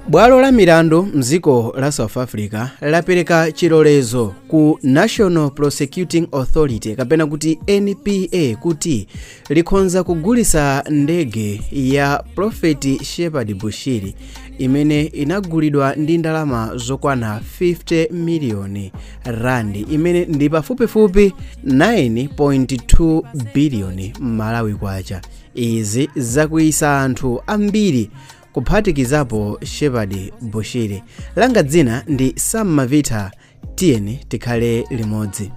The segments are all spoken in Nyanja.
Bwalo la milandu mdziko la South Africa lapereka chilolezo ku National Prosecuting Authority kapena kuti NPA kuti likhonza kugulisa ndege ya Prophet Shepherd Bushiri imene inagulidwa ndi ndalama zokwana 50 miliyoni randi imene ndi pafupifupi 9.2 biliyoni Malawi kwacha. Izi zakwiyitsa anthu ambiri kuphatikizapo Shepherd Bushiri. Langa dzina ndi Sam Mavita, tiyeni tikhale limodzi.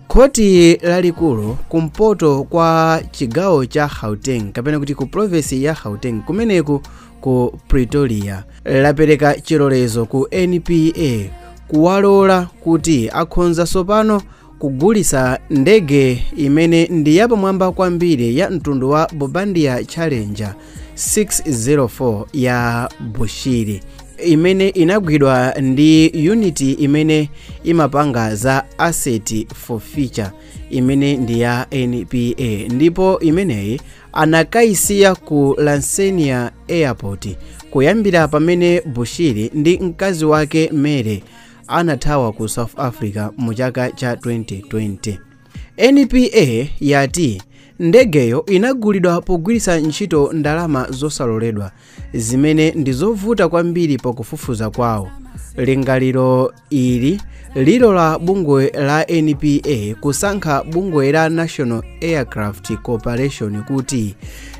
Khoti lalikulu kumpoto kwa chigawo cha Gauteng kapena kuti ku province ya Gauteng kumeneku ku Pretoria lapereka chilolezo ku NPA kuwalola kuti akhonza tsopano kugulisa ndege imene ndi yapamwamba kwambiri ya mtundu wa Bombardier Challenger 604 ya Bushiri imene inagwidwa ndi unit imene imapanga za asset forfeiture imene ndi ya NPA, ndipo imeneyi anakayisiya ku Lanseria Airport kuyambira pamene Bushiri ndi mkazi wake Mary anathawa ku South Africa mu chaka cha 2020. NPA yati ndegeyo inagulidwa pogwiritsa ntchito ndalama zosaloledwa zimene ndi zovuta kwambiri pakufufuza kwawo. Lingaliro ili lilola bungwe la NPA kusankha bungwe la National Aircraft Corporation kuti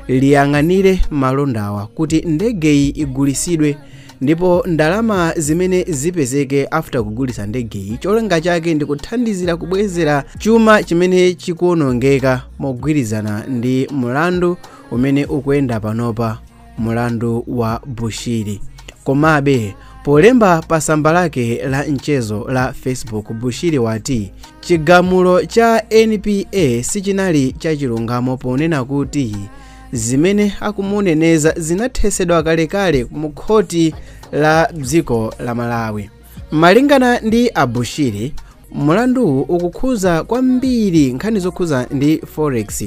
liyang'anire malondawa kuti ndegeyi igulisidwe, ndipo ndalama zimene zipezeke after kugulitsa ndegeyi cholinga chake ndi kuthandizira kubwezera chuma chimene chikuonongeka mogwirizana ndi mulandu umene ukuyenda panopa, mulandu wa Bushiri. Komabe polemba pa tsamba lake la mchezo la Facebook, Bushiri wati chigamulo cha NPA sichinali chachilungamo ponena kuti zimene akumuneneza zinathesedwa kalekale mu khoti la dziko la Malawi. Malingana ndi abushiri, mulanduwu ukukhuza kwambiri nkhani zokhuza ndi forex,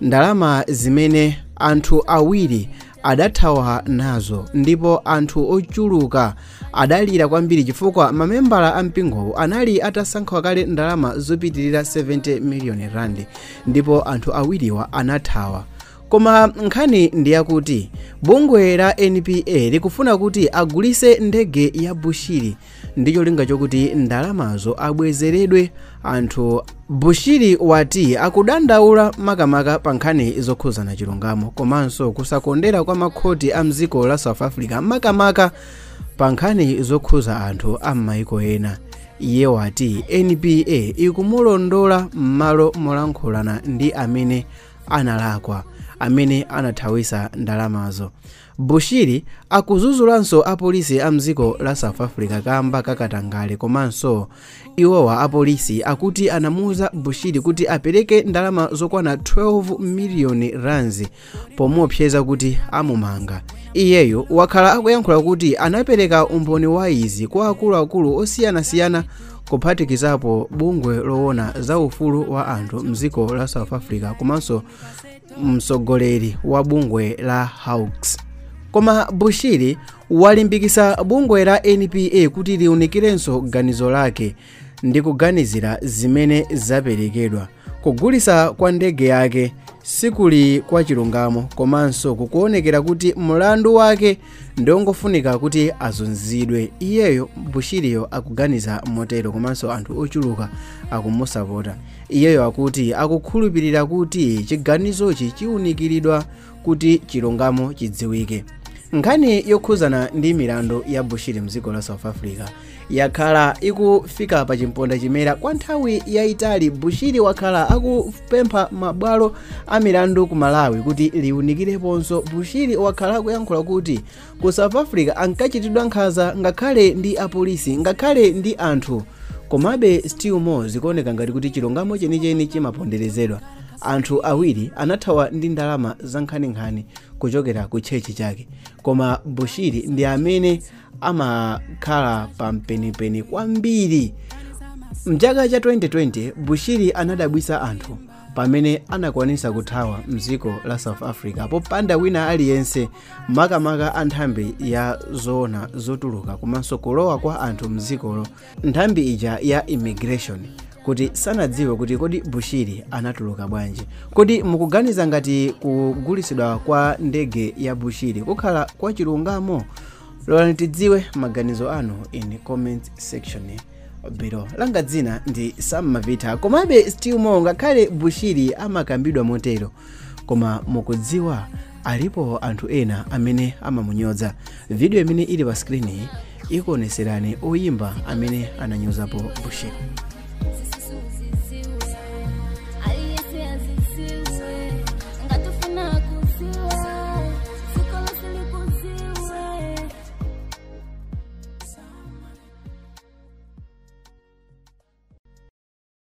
ndalama zimene anthu awiri adathawa nazo, ndipo anthu ochuluka adalira kwambiri chifukwa mamembala a mpingowu anali atasankha kale ndalama zopitirira 70 miliyoni rand, ndipo anthu awiriwa anathawa. Koma nkhani ndi yakuti bungwe la NPA likufuna kuti agulise ndege ya Bushiri ndi cholinga chokuti ndalamazo abwezeredwe anthu. Bushiri wati akudandaula makamaka pa nkhani zokhuzana chilungamo komanso kusakondera kwa makhoti a mdziko la South Africa makamaka pa nkhani zokhuza anthu a m'mayiko ena. Iye wati NPA ikumulondola m'malo molankhulana ndi amene analakwa, amene anathawisa ndalamazo. Bushiri akuzuzulanso apolisi a mdziko la South Africa kamba kakatangale, komanso iwowa apolisi akuti anamuuza Bushiri kuti apereke ndalama zokwana 12 miliyoni rands pomuopseza kuti amumanga. Iyeyo wakhala akuyankhula kuti anapereka umboni wa izi kwa akuluakulu osiyanasiyana kuphatikizapo bungwe loona za ufulu wa anthu mdziko la South Africa komanso mtsogoleri wa bungwe la Hawks. Koma Bushiri walimbikitsa bungwe la NPA kuti liwunikirenso ganizo lake ndi kuganizira zimene zaperekedwa. Kugulitsa kwa ndege yake sikuli kwa chilungamo komanso kukuonekera kuti mlandu wake ndiongofunika kuti azunzidwe. Iyeyo Bushiriyo akuganiza motero komanso anthu ochuluka akumusapota. Iyeyo akuti akukhulupirira kuti chiganizochi chiwunikiridwa kuti chilungamo chidziwike. Nkhani yokhuzana ndi milandu ya Bushiri mdziko la South Africa yakhala ikufika pa chimponda chimera kwa nthawi yayitali. Bushiri wakhala akupempha mabwalo a milandu ku Malawi kuti liwunikireponso. Bushiri wakhala akuyankhula kuti ku South Africa ankachitidwa nkhanza ngakhale ndi apolisi ngakhale ndi anthu, komabe still more zikuoneka ngati kuti chilungamo chenicheni chimaponderezedwa. Anthu awiri anathawa ndi ndalama za nkhaninkhani kuchokera ku tchechi chake, koma Bushiri ndi amene amakhala pampenipeni kwambiri. Mchaka cha 2020 Bushiri anadabwitsa anthu Pamene anakwanisa kuthawa mdziko la South Africa popanda wina aliyense, makamaka a nthambi ya zoona zotuluka komanso kulowa kwa anthu mdzikolo, nthambi ija ya immigration, kuti sanadziwe kuti kodi Bushiri anatuluka bwanji. Kodi mukuganiza ngati kugulisidwa kwa ndege ya Bushiri kukhala kwa chilungamo? Lolani tidziwe maganizo anu in comment section below. Langa dzina ndi Sam Mavita. Komabe still more, ngakhale Bushiri amakambidwa motero, koma mukudziwa alipo anthu ena amene amamunyoza. Video imene ili pa screen ikuoneserani oyimba amene ananyozapo Bushiri.